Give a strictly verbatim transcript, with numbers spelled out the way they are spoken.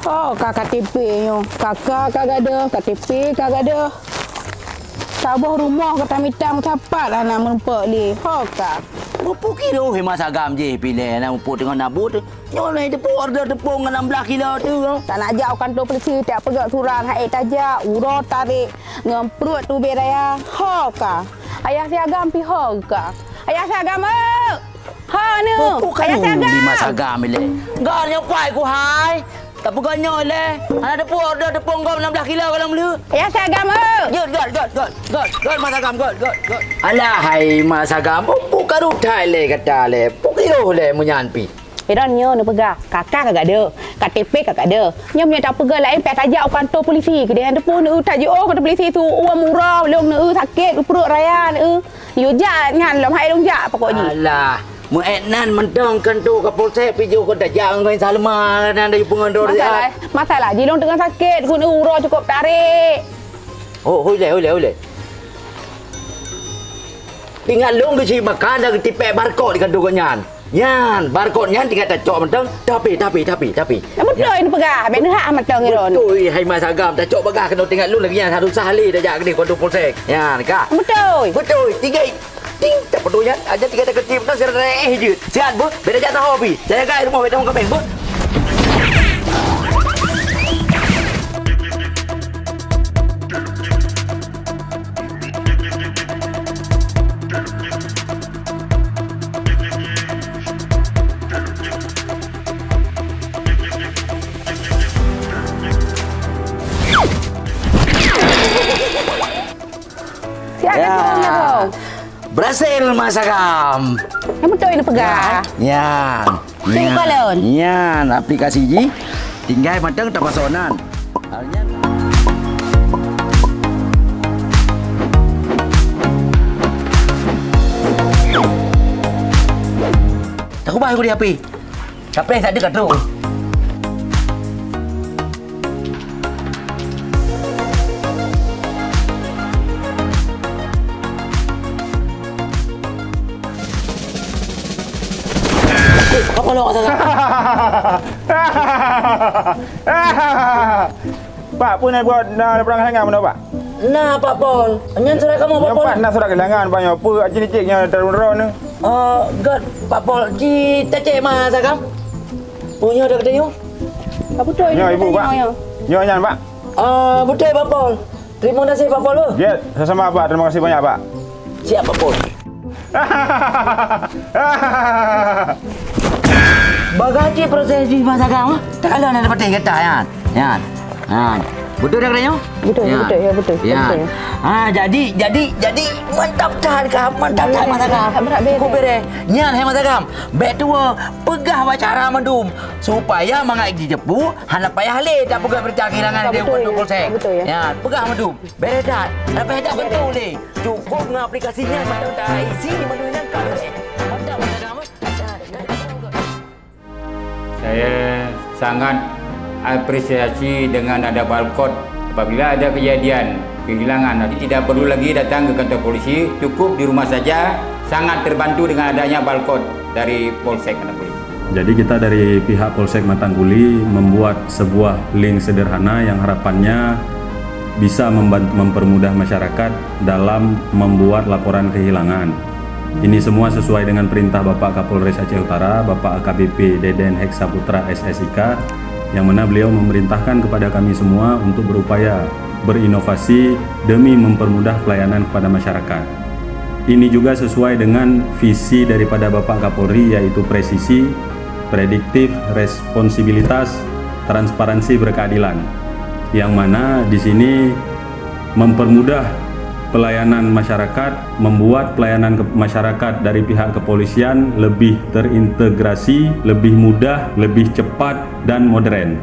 Oh, ka K T P nyoe. K K ka gadoh, K T P ka gadoh. Saboh rumoh ka tamita meusapat hana meurumpok lé. Ho ka. Mupu kilo he masa gam jih pilih na mupu teungoh nabut. Nyoe lé teupeu order teupeu ngon enam belas kilo tu. Tan jak u kantor polisi, tak peugah surat, hai tajak, uroe tarek, ngon pruet tubé raya. Ho ka. Ayah si agam pi ho ka. Ayah si agam, eh! Ho nu. Mupu ayah si agam. Di masa gam ilé. Gar nyoe kuai ku hai. Tapi gobnyoe lé, hana teupeu order teupeu gom enam belas kilo goh lom lheueh. Ya, sagam, eh. Jeuet, got, got, got, got, got, Mak Sagam, got, got, got. Alah, hai Mak Sagam, buka rutai lé gata lé. Pukiro lé meunyan pi. Iron nyoe neupeugah, K K ka gadoh, K T P ka gadoh. Nyoe meunyoe tapeugah laén payah tajak u kantor polisi. Keudeh nyan teupeu neueu tajiôh kantor polisi su uang murah, lôn neueu sakét, u pruet raya neueu. Yue jak nyan lom, hai lôn jak pokok jih. Alah, meu'et nan mantong keuneuk ka polsek pih jeuet keu tajak ngon Salma nan dari pengendor siat. Masalah, masalah jih lôn teungoh sakét, keuneuk uroe cukôp tarek. Oh, hui lé, hui lé, hui lé. Ingat lôn geuci makan dan geutipék barkod di kantô gobnyan. Nyan, barkod nyan tinggai tacok mantong, tapi, tapi, tapi, tapi. Beutôi neupeugah, bèk neuhak mantong ngiron. Beutôi, hai Mak Sagam, tacok bagah keunoe tinggai lôn lagèe nyan, harôh sah lé tajak keudeh kantô polsek. Nyan, ka. Beutôi. Beutôi, tinggai. Ting, tak beutôi nyan, aja tinggai takeuti mantong sira eh jeuet. Siat beuh, bèk tajak saho pi. Jaga rumoh bèk tamong kabéh beuh. Siap. Ya. Berhasil, Mak Sagam. Nyang beutôi neupeugah. Nyan. Nyan. Nyan, aplikasi jih. Tinggai mantong tapasok nan. Takubah aku di H P. Tapi tak ada kat tu. Eh, apa lo kata? Pak, peue na buet na perang sangat meunoe, Pak? Na, Pak Pol. Nyan surat kamoe, Pak Pol. Nyoe, Pak, na surat keuhilangan, Pak, nyoe. Peue, cit-cit nyoe, tarun droe nyoe. Oh, göt, Pak Pol. Ci tacek ma sagam. Oh, nyoe dah kata nyoe. Apa betul? Nyoe, Ibu, Pak. Nyoe, nyoe. Nyoe nyan, Pak. Ah, betul, Pak Pol. Terima kasih, Pak Pol. Ya, sama-sama, Pak. Terima kasih banyak, Pak. Siap, Pak Pol. Bagaci proses di masa agam, ha? Tak kala nak dapat kata, ya. Ya. Ha. Betul dah katanya? Betul, ya, betul, ya, betul. Ya. Betul, ya. Ha, jadi, jadi, jadi mantap dah, Kak. Mantap dah, Mas Agam. Cukup beres. Nyan, hai Mas Agam. Bèk tuwo, peugah bak cara mandum. Supaya mangat jijeupeu, hana payah lé tapeugah beurita kehilangan di kantor polsek. Betul, ya. Ya, peugah mandum. Beres that. Tapi dak beutôi lé. Cukup ngon aplikasi nyan mantap dah isi mandum nyan ka beres. Mantap, Mas Agam. Saya sangat apresiasi dengan ada barcode. Apabila ada kejadian kehilangan, nanti tidak perlu lagi datang ke kantor polisi, cukup di rumah saja, sangat terbantu dengan adanya barcode dari Polsek Matang Kuli. Jadi kita dari pihak Polsek Matang Kuli membuat sebuah link sederhana yang harapannya bisa membantu, mempermudah masyarakat dalam membuat laporan kehilangan. Ini semua sesuai dengan perintah Bapak Kapolres Aceh Utara, Bapak A K B P Deden Heksaputra S S I K, yang mana beliau memerintahkan kepada kami semua untuk berupaya berinovasi demi mempermudah pelayanan kepada masyarakat. Ini juga sesuai dengan visi daripada Bapak Kapolri, yaitu presisi, prediktif, responsibilitas, transparansi, berkeadilan. Yang mana di sini mempermudah pelayanan masyarakat, membuat pelayanan ke-, masyarakat dari pihak kepolisian lebih terintegrasi, lebih mudah, lebih cepat, dan modern.